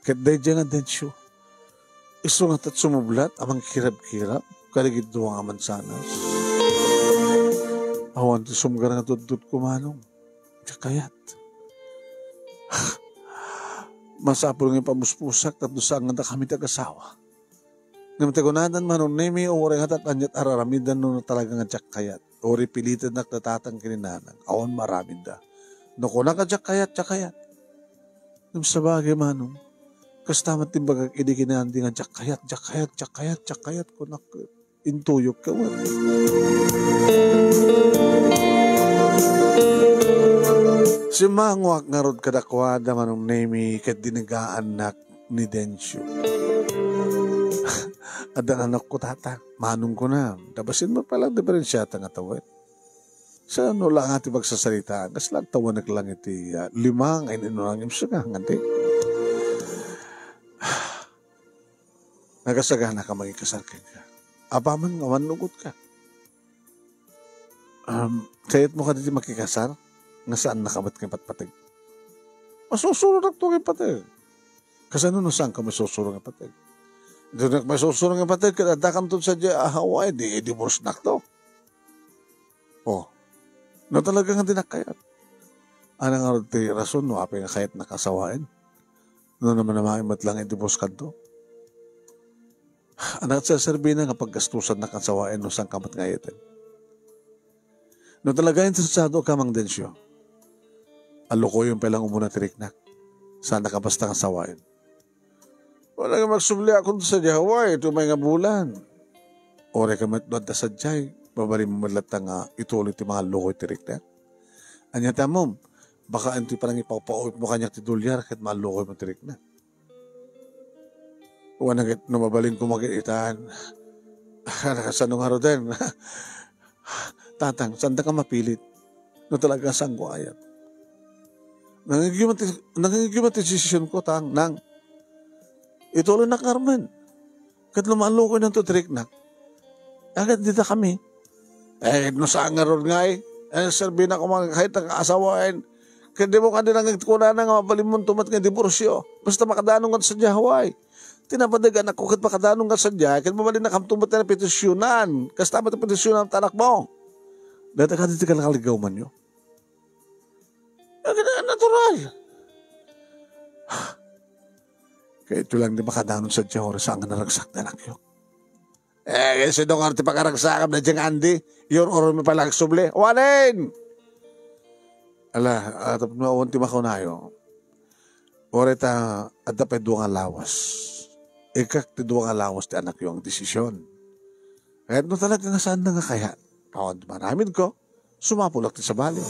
Ket daydiay nga Dencio, isu nga ti sumublat a mangkirabkirab kadagiti dua nga mansanas. Awan ti sumgar nga tudtudko, Manong. Diak kayat. Masapul nga ipamuspusak tapno saan nga dakami ti agasawa. Ngem ti kunadan, Manong Nemi, uray nga tat-, aniat ar-aramidan no talaga nga diak kayat. Uray pilitennak da tatang ken ni nanang. Awan maaramidda. No kunak a diak kayat, diak kayat. Ngem sabagay, Manong, kasta met ti imbagak idi ken ni Andy nga diak kayat, diak kayat, diak kayat, diak kayat, kunak, intuyokka met. Simmangoak ngarud kadakuada, Manong Nemi, ket dinegaannak ni Dencio. Adda anakko, tata, Manong, kunam. Dabasin mo pala, diferensiata nga tawen. Sa no la nga ti pagsasaritaan, kasla agtawenek lang iti, ah, lima nga in-inunang imsaka, nga di. Nagasagana ka mangikasar kenka. Apaman nga awan nugot ka. Um, kayat mo kadi ti makikasar? Nga saan nakabat nga patpateg? Masusuronak to nga pateg. Kasano no saan ka masusurong nga pateg? Di nak masusurong nga pateg, ket adda kam to sa di, ah, Hawaii, di, divorce nak to. Oh. No talaga nga di nak kayat. Ano nga ti rason no apay nga kayat nakasawaen? No naman naman met lang i-divorce kanto. Anak, serserbi na nga paggastusan na kan sawaen no saan ka met nga ayaten. No talaga interesado ka, Mang Dencio, alukoyon pay lang umuna ti riknak. Saan na ka basta nga sawaen. Wala nga magsubli akon sa Hawaii, ito may nga bulan. Ore ka met no adda sadiay, mabalin mo met latta nga ituloy ti mangallukoy ti riknak. Anya tamom, baka anti parang ipaupaupmo kaniak ti dolyar ket maallukoy mo ti riknak. Wana ket no mabalin ko magitan. Kasano ngaruden? Tatang, saan da ka mapilit? No talaga saan ko ayat. Nangigyo man ti, nangigyo man ti desisyon ko, tang, nang. Ituloy na, Carmen. Ket lumalukoy nanto ti riknak. Agad dita kami. Eh, no saan ngarud ngay? Eh, serbi na kumang kahit ang asawain. Ket dimo kadi nangeg ti kunana nga mabalinmonto met nga diborsio. Basta makadanon nga sadiay, Hawaii. Ti napadeg, anakko, ket makadanon nga sadiay, ket mabalinnakam met nga petisionan. Kasta met ti petisionan ti anakmo. Dayta kadi ti kalkaligawanyo. Agna natural. Kayatyo lang ti makadanon sadiay, Horace, saan nga naragsak ti anakyo. Eh, sino nga ti pakaragsakam na diyang Andy? Iyur-urmi pay lang agsubli. Walin! Ala, atap no awan ti makunayo. Uray ta, adda pay dua nga lawas. Ikkak ti dua nga lawas ti anakyo nga desisyon. Kayat no talaga nga saan na nga kayat, awan ti maaramidko. Sumapulak ti sabali.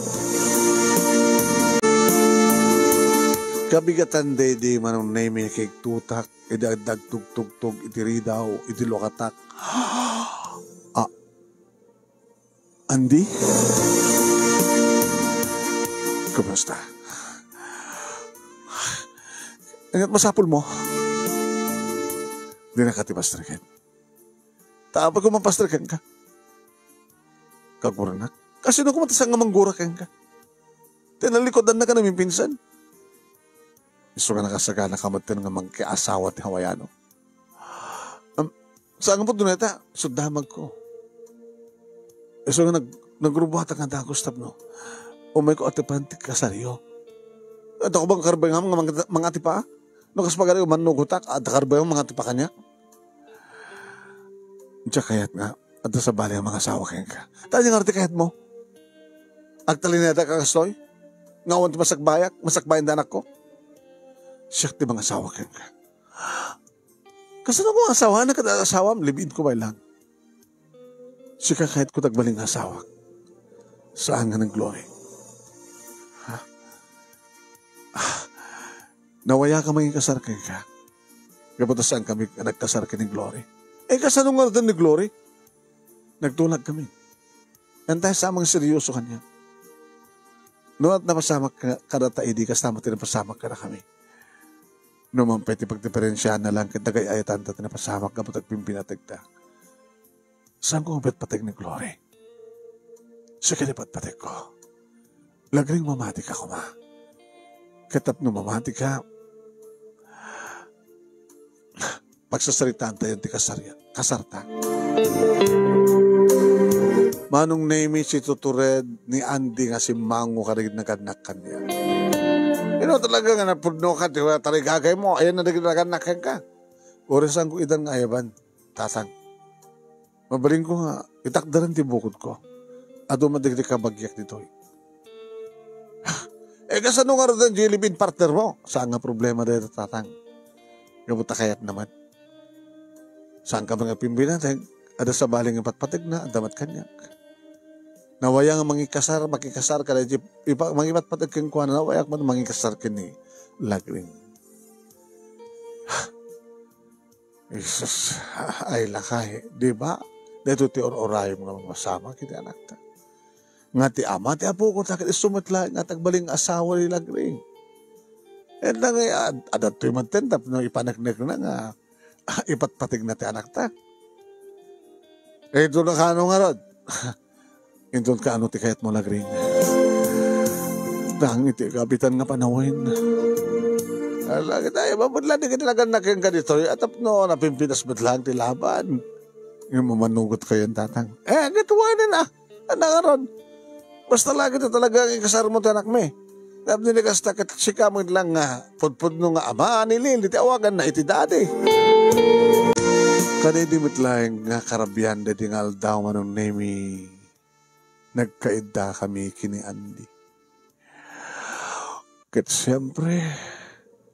Kabigatan daydi Manong Nemy, kigtutak idi agtugtugtog iti ridaw, iti lukatak. Ah, Andy? Kumusta? Ania ti masapulmo? Dinaka ti pastreken. Ta apay ko man pastreken ka. Kaguranak. Kasino ko man ti saan nga manggura kenka? Ti nalikudannak a namipinsan. Isu nga nakasaganaka metten nga mangkiasawa ti Hawaiano. Am, saan nga pudno dayta, isu damagko. Isu nga nag-, nagrubuatak nga dagus tapno umayko atepan ti kasaryo. Adda ko bang karbengam nga mang-, mangatipa? No kas pagari, mannugotak, adda karbengam nga mangatipa kaniak? Diak kayat nga, adda sabali nga mangasawa kenka. Ta ania ngarud ti kayatmo? Agtalinaedaka kastoy? Nga awan ti masakbayak, masakbayan ti anakko? Siak ti mangasawa kenka. Kasano ko nga asawa? Anak ket asawam, live-in ko pay lang. Sika kayatko ti agbalin nga asawak. Saan nga nang Glory? Ha? Ah, nawayaka mangikasar kenka. Gapu ta saan kami nagkasar ken ni Glory. Eh, kasano ngarud ni Glory? Nagtulag kami. Ania ti saan nga seryoso kaniak? No, napasamak ka, kadata idi, kasta met ti napasamak kadakami. No man pay ti pagdiferensiaanna lang ket nagay-ayatanta ti napasamak gapu ta agpimpinategta. Saanko nga patpateg ni Glory? Sika ti patpategko. Lagring, mamatika koma. Ket tapno mamatika, pagsasaritaantayon ti kasarya-, kasarta. Manong Nemy, situtured ni Andy nga simmango kadagiti nagannak kaniak. Ino talaga nga napudnoka ti tarigagaymo? Ayanna dagiti nagannak kenka. Uray saanko idan nga ayaban, tatang. Mabalinko nga itakderen ti bukodko. Adu met dagiti kabagiak ditoy. Eh, kasano ngarud ti live-in partnermo? Saan nga problema dayta, tatang. Gapu ta kayatna met. Saanka met nga agpimpinateg, adda sabali nga patpategna, adda met kaniak. Nawaya nga mangikasar, makikasar kadagiti ipa-, mangipatpateg kenkuana, nawayak met mangikasar ken ni Lagring. Jesus, ay lakay, di ba? Daytoy ti ur-urayem nga mapasamak iti anakta. Nga ti ama ti apokota ket isu met laeng nga ti agbalin nga asawa ni Lagring. Ket nang ad-, adda toy metten tapno ipaneknekna nga ipatpategna ti anakta. Ket itoy kaano ngarud? Inton kaano ti kayatmo, Lagring? Tang iti kabitan nga panawen. Ala, ket ay, mabudlan di ket nagannak kenka ditoy, a tapno napimpinas met laeng ti laban. Ngem mamanugotkayon, tatang. Eh, ket wen a. Ania ngarud? Basta la ket talaga nga ikasarmo ti anakmi. Tapno di kasta ket sika met lang nga pudpudno nga ama ni Lily ti awaganna iti daddy. Kadaydi met laeng nga karabian daydi nga aldaw, Manong Nemy, nagkaiddakami ken ni Andy. Ket siempre,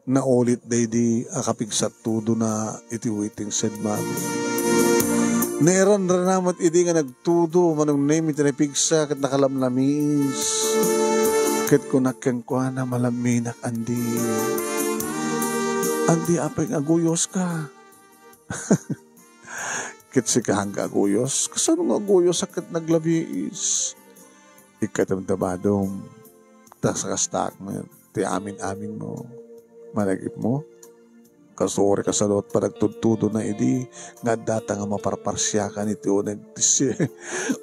naulit daydi a kapigsatudona iti waiting shed, mami. Nairranrana met idi nga nagtudo, Manong Nemy, ti napigsa ket nakalamlamiis. Ket kunak kenkuana, "Malaminak, Andy. Andy, apay nga aguyoska?" Ket sika nga aguyos, kasano nga aguyosak ket naglamiis? Ikadamdamadum, ta sa kastaak met ti amin-aminmo, malagipmo. Kasuri kasano ti panagtudtudona idi nga addata nga maparparsiakan iti uneg ti si-,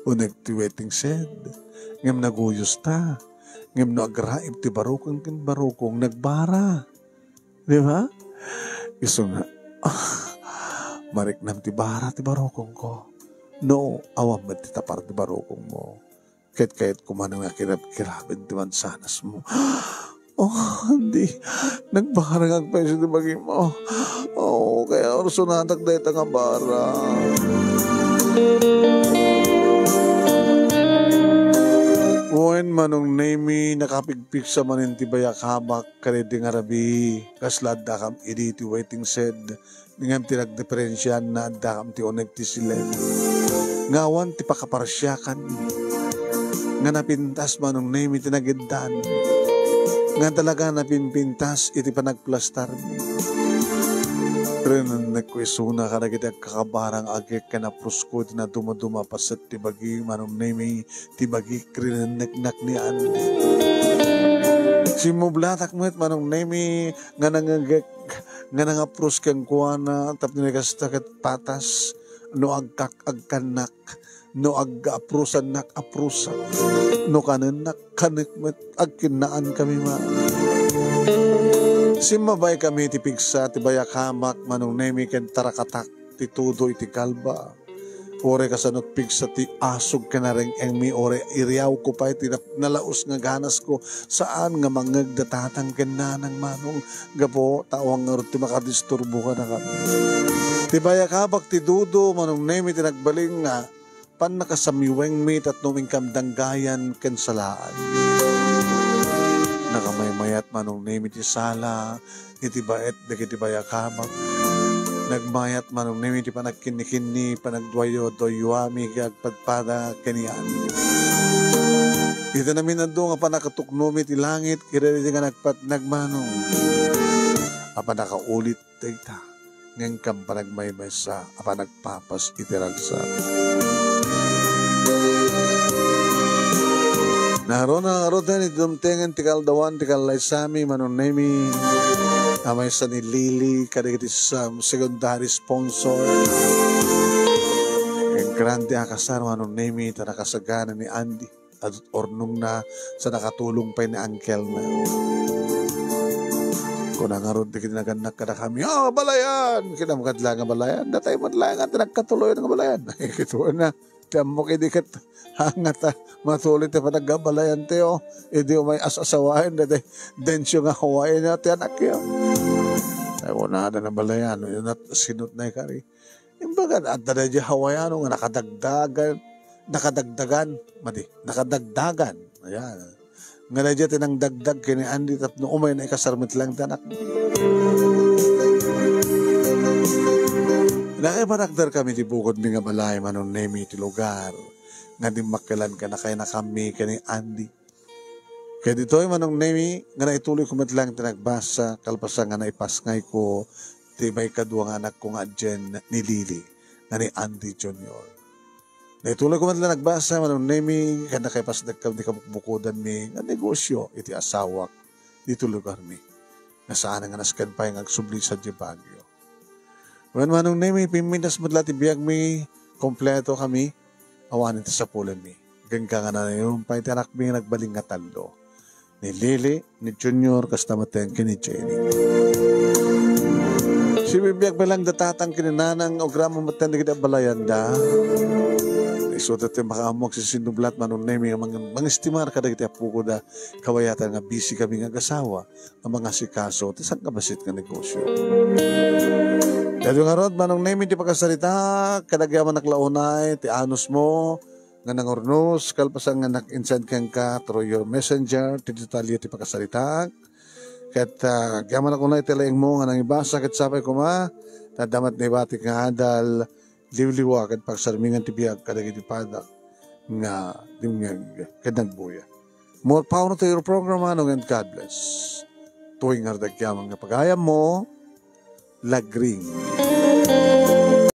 uneg ti waiting shed. Ngem naguyosta. Ngem no agraib ti barukong ken barukong, nagbara. Di ba? Isu nga, ah, mariknam ti bara ti barukongko. No, awan met ti tapar ti barukongmo. Ket kayatko manen nga kirabkiraben ti mansanasmo. Oh, di. Nagbarangak pay sa ti bagimo. Oh, kaya ursunatak dayta nga bara. Wen, Manong Nemi, nakapigpigsa manen ti bayak habak kadaydi nga rabii. Kasla addakam idi ti waiting shed. Ngem ti nagdiferensiaanna, addakam ti uneg ti siled. Nga awan ti pakaparsiakanmi. Nga napintas, Manong Nemi, ti nagiddan. Nga talaga napimpintas iti panagplastarmi. Rinennekko isuna kadagiti agkakabarang agek ken aprusko iti nadumaduma a paset ti bagi, Manong Nemi, ti bagik rinenneknak ni Andy. Simmublatak met, Manong Nemi, nga nangngegek nga nangaprus kenkuana tapno ni kasta ket patas no agkak-agkannak, no agaprusannak, aprusak, no kanennak, kanek met, agkinnaan kami man. Simmabay kami ti pigsa ti bayak habak, Manong Nemi, ken tarakatak ti tudo iti kalba. Uray kasano ti pigsa ti asog ken nareng-engmi, uray iriawko pay ti nap-, nalaus nga ganasko, saan nga mangngeg da tatang ken nanang, Manong, gapu ta awan ngarud ti makadisturbo kadakami. Ti bayak habak ti dudo, Manong Nemi, ti nagbalin nga pannakasamiwengmi tapno inkam danggayan ken salaan. Nakamaymayat, Manong Nemi, ti sala iti baet dagiti bayak habak. Nagmayat, Manong Nemi, ti panagkinnikinni, panagduayo-duayoami ket agpadpada ken ni Andy. Iti naminaddo nga pannakatuknomi ti langit, kadaydi nga nagpatnag, Manong, a pannakaulit dayta nga inkam panagmaymaysa a panagpapas iti ragsak. Naruna ngaruden iti dumtengen ti kaaldawan ti kallaysami, Manong Nemi, a maysa ni Lily kadagiti sam-, secondary sponsor. Ken grande a kasar, Manong Nemi, ta nakasagana ni Andy. Adut urnongna sa nakatulong pay ni uncle-na. Kuna ngarud dagiti nagannak kadakami, "Ah, balayan!" Kinamkadla nga balayan. Datay met laeng nga ti nagkatuloyan nga balayan. Kituan na. Ti ammok idi ket hangata matuli ti panagbabalayan ti, oh. Idi umay as-asawaen, dati densyo nga hawaen na ti anakyo. Ay, wala na nabalayan. Yun at sinot na ikari. Imbaga, adda daydiay Hawaiano nga nakadagdagan, nakadagdagan, madi, nakadagdagan. Ayan. Nga daydiay ti nangdagdag ken ni Andy tapno umay na ikasar met laeng ti anak. Nakipanakder kami ti bukodmi nga balay, Manong Nemi, ti lugar nga dimmakkelan ken nakainakammi ken ni Andy. Ket ditoy, Manong Nemi, nga naituloyko met laeng ti nagbasa, kalpasan nga naipasngayko ti maikadua nga anakko nga adien ni Lily, nga ni Andy Junior. Naituloyko met laeng nagbasa, Manong Nemi, ken nakaipasdek kam ti kabukbukodanmi nga negosyo iti asawak ditoy lugarmi, nga saan nga nasken pay nga agsubli sadiay Baguio. Wen, Manong Nemi, pimpintas met la ti biagmi, kompleto kami, awanen ti sapulenmi. Ken ka nga nanayumpay ti anakmi nga nagbalin nga tallo. Ni Lily, ni Junior, kasta met ken ni Jenny. Sibibiag pay laeng da tatang ken ni nanang, ugramo met dagiti abalayanda. Isu ti makaammo agsisinnublat, Manong Nemi, nga mang-, mangestimar kadagiti apukoda, kabayatan nga busy kami nga agasawa. Nga mangasikaso ti sangkabassit nga negosyo. Daytoy ngarud, Manong Nemi, ti pakasaritak, ket agyamanak la unay ti anusmo nga nangurnos, kalpasan nga nak-insend kenka through your messenger ti detalye ti pakasaritak. Ket, ah, agyamanak unay ti laingmo nga nangibasa ket sapay koma, ta adda met naibatik nga adal, liwliwa ken pagsarmingan ti biag kadagiti padak nga dimngeg ken nagbuya. More power to your program, Manong, and God bless. Tuwing nga dagyaman nga pagayammo, Lagring.